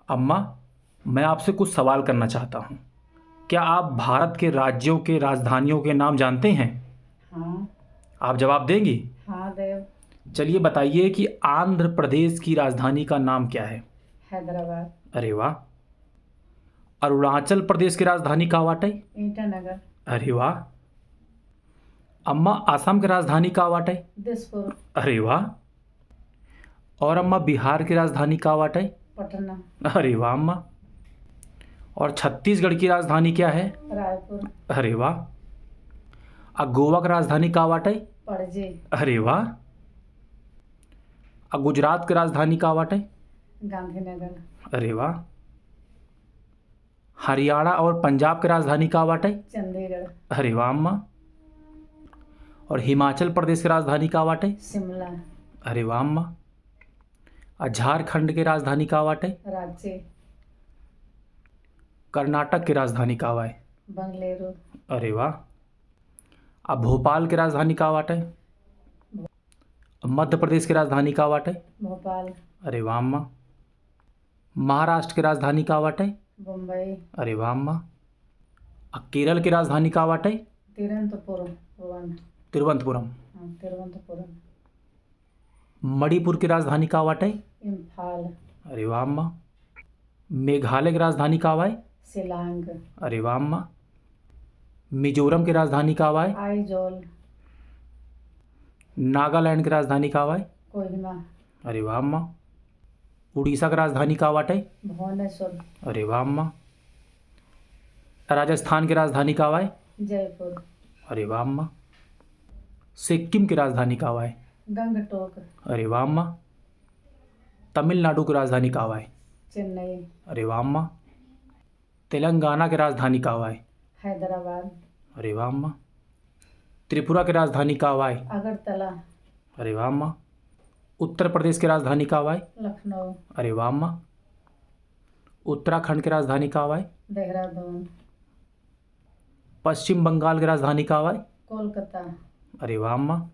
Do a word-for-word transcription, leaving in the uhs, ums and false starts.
अम्मा, मैं आपसे कुछ सवाल करना चाहता हूँ। क्या आप भारत के राज्यों के राजधानियों के नाम जानते हैं? हाँ। आप जवाब देंगी? हाँ, देव। चलिए बताइए कि आंध्र प्रदेश की राजधानी का नाम क्या है? हैदराबाद। अरे वाह। अरुणाचल प्रदेश की राजधानी का बाटे? ईटानगर। अरे वाह। अम्मा, आसाम की राजधानी का बाटे? दिसपुर। अरे वाह। और अम्मा, बिहार की राजधानी का बाटे? पटना। अरे वाह अम्मा। और छत्तीसगढ़ की राजधानी क्या है? रायपुर। अरे वाह। आ गोवा की राजधानी का बाटे? पणजी। अरे वाह। आ गुजरात की राजधानी का बाटे? गांधीनगर। अरे वाह। हरियाणा और पंजाब की राजधानी का बाटे? चंडीगढ़। अरे वाह अम्मा। और हिमाचल प्रदेश की राजधानी का बाटे? शिमला। अरे वाह अम्मा। आ झारखंड की राजधानी का बाटे? रांची। कर्नाटक की राजधानी का बाटे? बंगलुरु। अरे वाह। आ भोपाल की राजधानी का बाटे? मध्य प्रदेश की राजधानी का बाटे? भोपाल। अरे वाह अम्मा। महाराष्ट्र की राजधानी का बाटे? बम्बई। अरे वाह अम्मा। आ केरल की राजधानी का बाटे? तिरुवनंतपुरम। तिरुवनंतपुरम। हाँ, तिरुवनंतपुरम। मणिपुर की राजधानी का बाटे? इम्फाल। अरे वाह अम्मा। मेघालय की राजधानी का बाटे? शिलांग। अरे वाह अम्मा। मिजोरम की राजधानी का बाटे? आइजोल। नागालैंड की राजधानी का बाटे? कोहिमा। अरे वाह अम्मा। उड़ीसा की राजधानी का बाटे? भुवनेश्वर। अरे वाह अम्मा। राजस्थान की राजधानी का बाटे? जयपुर। अरे वाह अम्मा। सिक्किम की राजधानी का बाटे? गंगटोक। अरे वाह अम्मा। तमिलनाडु की राजधानी का बाटे? चेन्नई। अरे वाह अम्मा। तेलंगाना की राजधानी का बाटे? हैदराबाद। अरे वाह अम्मा। त्रिपुरा की राजधानी का बाटे? अगरतला। अरे वाह अम्मा। उत्तर प्रदेश की राजधानी का बाटे? लखनऊ। अरे वाह अम्मा। उत्तराखंड की राजधानी का बाटे? देहरादून। पश्चिम बंगाल की राजधानी का बाटे? कोलकाता। अरे वाह अम्मा।